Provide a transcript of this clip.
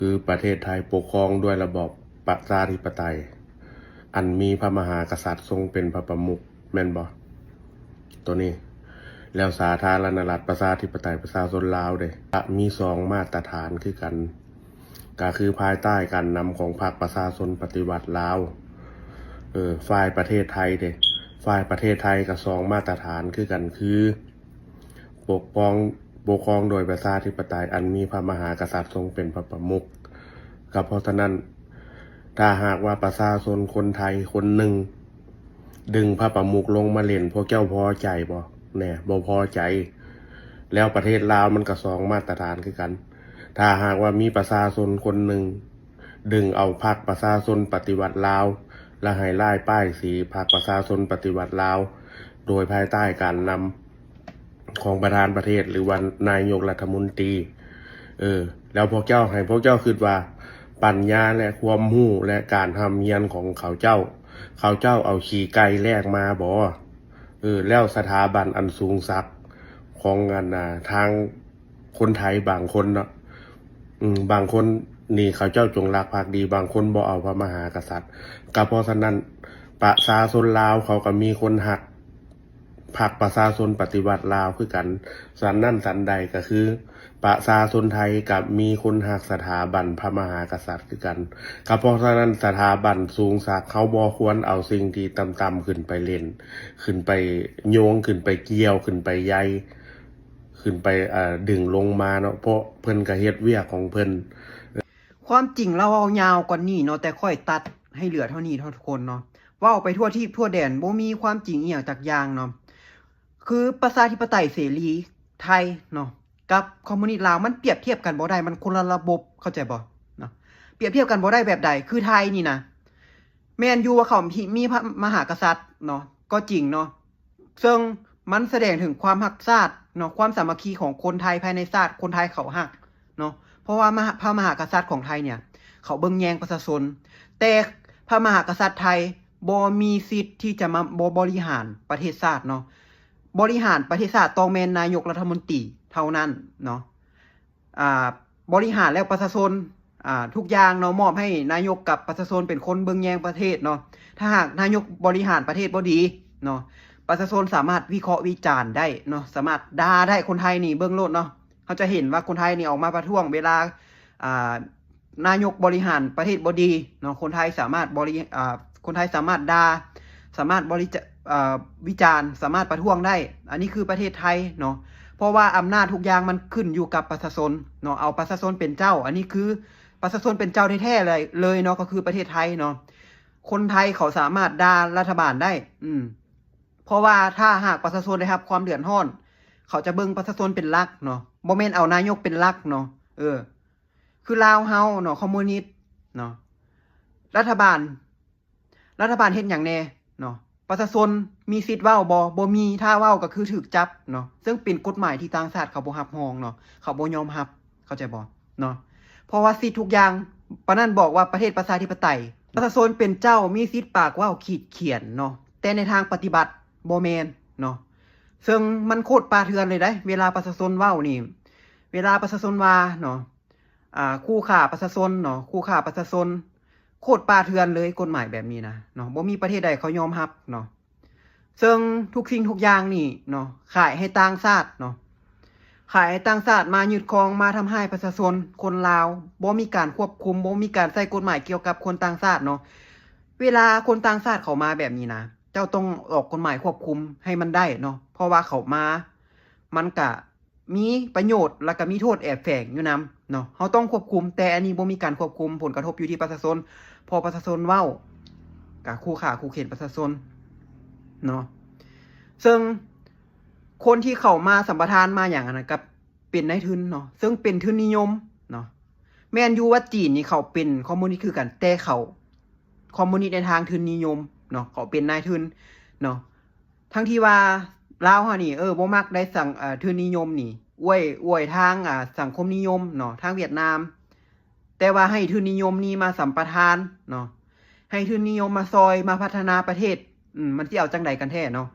ຄືປະເທດໄທປົກຄອງດ້ວຍລະບອບປະຊາທິປະໄຕ ອັນມີພະມະຫາກະສັດຊົງເປັນພະປະມຸກ ແມ່ນບໍ່? ໂຕນີ້ ແລ້ວສາທາລະນະລັດປະຊາທິປະໄຕປະຊາຊົນລາວເດ ກະມີສອງມາດຕະຖານຄືກັນ ກະຄືພາຍໃຕ້ການນຳຂອງພັກປະຊາຊົນປະຕິວັດລາວ ເອີ ຝ່າຍປະເທດໄທເດ ຝ່າຍປະເທດໄທກະສອງມາດຕະຖານຄືກັນ ຄື ປົກປ້ອງ ປົກຄອງໂດຍປະຊາທິປະໄຕ ອັນມີພະມະຫາກະສັດຊົງເປັນພະປະມຸກ. ກະເພາະສະນັ້ນ ຖ້າຫາກວ່າປະຊາຊົນຄົນໄທຄົນໜຶ່ງ ດຶງພະປະມຸກລົງມາຫຼິ້ນ ພວກເຈົ້າພໍໃຈບໍ່? ແນ່ ບໍ່ພໍໃຈ. ແລ້ວປະເທດລາວມັນກະສອງມາດຕະຖານຄືກັນ. ຖ້າຫາກວ່າມີປະຊາຊົນຄົນໜຶ່ງ ດຶງເອົາພັກປະຊາຊົນປະຕິວັດລາວ ແລະ ໃຫ້ລາຍປ້າຍສີພັກປະຊາຊົນປະຕິວັດລາວ ໂດຍພາຍໃຕ້ການນຳຂອງປະທານປະເທດ ຫຼືວ່ານາຍົກລັດຖະມົນຕີ ເອີ ແລ້ວພວກເຈົ້າ ໃຫ້ພວກເຈົ້າຄິດວ່າປັນຍາ ແລະ ຄວາມຮູ້ ແລະ ການຮ່ຳຮຽນຂອງເຂົາເຈົ້າ ເຂົາເຈົ້າເອົາຂີ້ໄກ່ແລກມາບໍ່? ເອີ ແລ້ວສະຖາບັນອັນສູງສັກຂອງອັນ ອ່າ ທາງ ຄົນໄທບາງຄົນເນາະ ອືມ ບາງຄົນນີ້ເຂົາເຈົ້າຈົງລັກພັກດີ ບາງຄົນບໍ່ເອົາພະມະຫາກະສັດ. ກະເພາະສະນັ້ນ ປະຊາຊົນລາວເຂົາກະມີຄົນຮັກພັກປະຊາຊົນປະຕິວັດລາວຄືກັນ. ສັນນັ້ນສັນໃດກະຄື ປະຊາຊົນໄທກະມີຄົນຮັກສະຖາບັນພະມະຫາກະສັດຄືກັນ. ກະເພາະສະນັ້ນ ສະຖາບັນສູງສັກ ເຮົາບໍ່ຄວນເອົາສິ່ງທີ່ຕ່ຳໆຂຶ້ນໄປຫຼິ້ນ ຂຶ້ນໄປໂຍງ ຂຶ້ນໄປກ່ຽວ ຂຶ້ນໄປໃຍ ຂຶ້ນໄປ ເອີ ດຶງລົງມາເນາະ ເພາະເພິ່ນກະເຮັດວຽກຂອງເພິ່ນ. ຄວາມຈິງລາວເວົ້າຍາວກວ່ານີ້ເນາະ ແຕ່ຂ້ອຍຕັດໃຫ້ເຫຼືອເທົ່ານີ້ເນາະທຸກຄົນເນາະ. ເວົ້າໄປທົ່ວທີບທົ່ວແດນ ບໍ່ມີຄວາມຈິງອີ່ຫຍັງຈັກຢ່າງເນາະ. ຄືປະຊາທິປະໄຕເສລີໄທເນາະ ກັບຄອມມູນິດລາວ ມັນປຽບທຽບກັນບໍ່ໄດ້ ມັນຄົນລະລະບົບ ເຂົ້າໃຈບໍ່ເນາະ? ປຽບທຽບກັນບໍ່ໄດ້ແບບໃດ? ຄືໄທນີ້ນະ ແມ່ນຢູ່ວ່າເຂົາມີພະມະຫາກະສັດເນາະ ກໍຈິງເນາະ ເຊິ່ງມັນສະແດງເຖິງຄວາມຮັກຊາດເນາະ ຄວາມສາມັກຄີຂອງຄົນໄທພາຍໃນຊາດ ຄົນໄທເຂົາຮັກເນາະ ເພາະວ່າມະຫາ ພະມະຫາກະສັດຂອງໄທເນ່ຍ ເຂົາເບິ່ງແຍງປະຊາຊົນ ແຕ່ພະມະຫາກະສັດໄທບໍ່ມີສິດທີ່ຈະມາ ບໍ ບໍລິຫານປະເທດຊາດເນາະ. ບໍລິຫານປະເທດຊາດຕ້ອງແມ່ນນາຍົກລັດຖະມົນຕີເທົ່ານັ້ນເນາະ. ອ່າ ບໍລິຫານແລ້ວປະຊາຊົນ ອ່າ ທຸກຢ່າງເນາະ ມອບໃຫ້ນາຍົກກັບປະຊາຊົນເປັນຄົນເບິ່ງແຍງປະເທດເນາະ. ຖ້າຫາກນາຍົກບໍລິຫານປະເທດບໍ່ດີເນາະ ປະຊາຊົນສາມາດວິເຄາະວິຈານໄດ້ເນາະ ສາມາດດ່າໄດ້. ຄົນໄທນີ້ເບິ່ງໂລດເນາະ ເຮົາຈະເຫັນວ່າຄົນໄທນີ້ອອກມາປະທ້ວງເວລາ ອ່າ ນາຍົກບໍລິຫານປະເທດບໍ່ດີເນາະ ຄົນໄທສາມາດບໍລິ ອ່າ ຄົນໄທສາມາດດ່າ ສາມາດບໍລິຈະ ເອີ ວິຈານ ສາມາດປະທ້ວງໄດ້. ອັນນີ້ຄືປະເທດໄທເນາະ ເພາະວ່າອຳນາດທຸກຢ່າງມັນຂຶ້ນຢູ່ກັບປະຊາຊົນເນາະ ເອົາປະຊາຊົນເປັນເຈົ້າ. ອັນນີ້ຄືປະຊາຊົນເປັນເຈົ້າແທ້ໆເລີຍ ເລີຍເນາະ ກໍຄືປະເທດໄທເນາະ. ຄົນໄທເຂົາສາມາດດ່າລັດຖະບານໄດ້ ອືມ ເພາະວ່າຖ້າຫາກປະຊາຊົນໄດ້ຮັບຄວາມເດືອດຮ້ອນ ເຂົາຈະເບິ່ງປະຊາຊົນເປັນຫຼັກເນາະ ບໍ່ແມ່ນເອົານາຍົກເປັນຫຼັກເນາະ. ເອີ ຄືລາວເຮົາເນາະ ຄອມມູນິດເນາະ ລັດຖະບານ ລັດຖະບານເຮັດຫຍັງແດ່ເນາະ? ປະຊາຊົນມີສິດເວົ້າບໍ່? ບໍ່ມີ. ຖ້າເວົ້າກໍຄືຖືກຈັບເນາະ ເຊິ່ງເປັນກົດໝາຍທີ່ຕ່າງຊາດເຂົາບໍ່ຮັບຮອງເນາະ ເຂົາບໍ່ຍອມຮັບ ເຂົ້າໃຈບໍ່ເນາະ? ເພາະວ່າສິດທຸກຢ່າງ ປານນັ້ນບອກວ່າປະເທດປະຊາທິປະໄຕ ປະຊາຊົນເປັນເຈົ້າ ມີສິດປາກເວົ້າຂີດຂຽນເນາະ ແຕ່ໃນທາງປະຕິບັດບໍ່ແມ່ນເນາະ ເຊິ່ງມັນໂຄດປ່າເຖື່ອນເລີຍເດ້. ເວລາປະຊາຊົນເວົ້ານີ້ ເວລາປະຊາຊົນວ່າເນາະ ອ່າ ຂູ່ຂ້າປະຊາຊົນເນາະ ຂູ່ຂ້າປະຊາຊົນ ໂຄດປ່າເຖື່ອນເລີຍ ກົດໝາຍແບບນີ້ນະເນາະ ບໍ່ມີປະເທດໃດເຂົາຍອມຮັບເນາະ. ເຊິ່ງທຸກສິ່ງທຸກຢ່າງນີ້ເນາະ ຂາຍໃຫ້ຕ່າງຊາດເນາະ ຂາຍໃຫ້ຕ່າງຊາດມາຍຶດຄອງ ມາທຳຮ້າຍປະຊາຊົນ ຄົນລາວ ບໍ່ມີການຄວບຄຸມ ບໍ່ມີການໃຊ້ກົດໝາຍກ່ຽວກັບຄົນຕ່າງຊາດເນາະ. ເວລາຄົນຕ່າງຊາດເຂົາມາແບບນີ້ນະ ເຈົ້າຕ້ອງອອກກົດໝາຍຄວບຄຸມໃຫ້ມັນໄດ້ເນາະ ເພາະວ່າເຂົາມາ ມັນກະ ມີປະໂຫຍດ ແລ້ວກະມີໂທດແອບແຝງຢູ່ນຳເນາະ ເຮົາຕ້ອງຄວບຄຸມ. ແຕ່ອັນນີ້ບໍ່ມີການຄວບຄຸມ ຜົນກະທົບຢູ່ທີ່ປະຊາຊົນ ເພາະປະຊາຊົນເວົ້າ ກະຂູ່ຂ້າຂູ່ເຂັນປະຊາຊົນເນາະ. ເຊິ່ງຄົນທີ່ເຂົ້າມາສຳປະທານມາຫຍັງຫັ້ນນະ ກະເປັນນາຍທຶນເນາະ ເຊິ່ງເປັນທຶນນິຍົມເນາະ. ແມ່ນຢູ່ວ່າຈີນນີ້ເຂົາເປັນຄອມມູນິດຄືກັນ ແຕ່ເຂົາຄອມມູນິດໃນທາງທຶນນິຍົມເນາະ ເຂົາເປັນນາຍທຶນເນາະ. ທັງທີ່ວ່າລາວເຮົານີ້ ເອີ ບໍ່ມັກໄດ້ສັງ ເອີ ທຶນນິຍົມນີ້ ອວຍ ອວຍທາງ ອ່າ ສັງຄົມນິຍົມເນາະ ທາງຫວຽດນາມ ແຕ່ວ່າໃຫ້ທຶນນິຍົມນີ້ມາສຳປະທານເນາະ ໃຫ້ທຶນນິຍົມມາຊ່ອຍ ມາພັດທະນາປະເທດ ອືມ ມັນຊິເອົາຈັ່ງໃດກັນແທ້ເນາະ?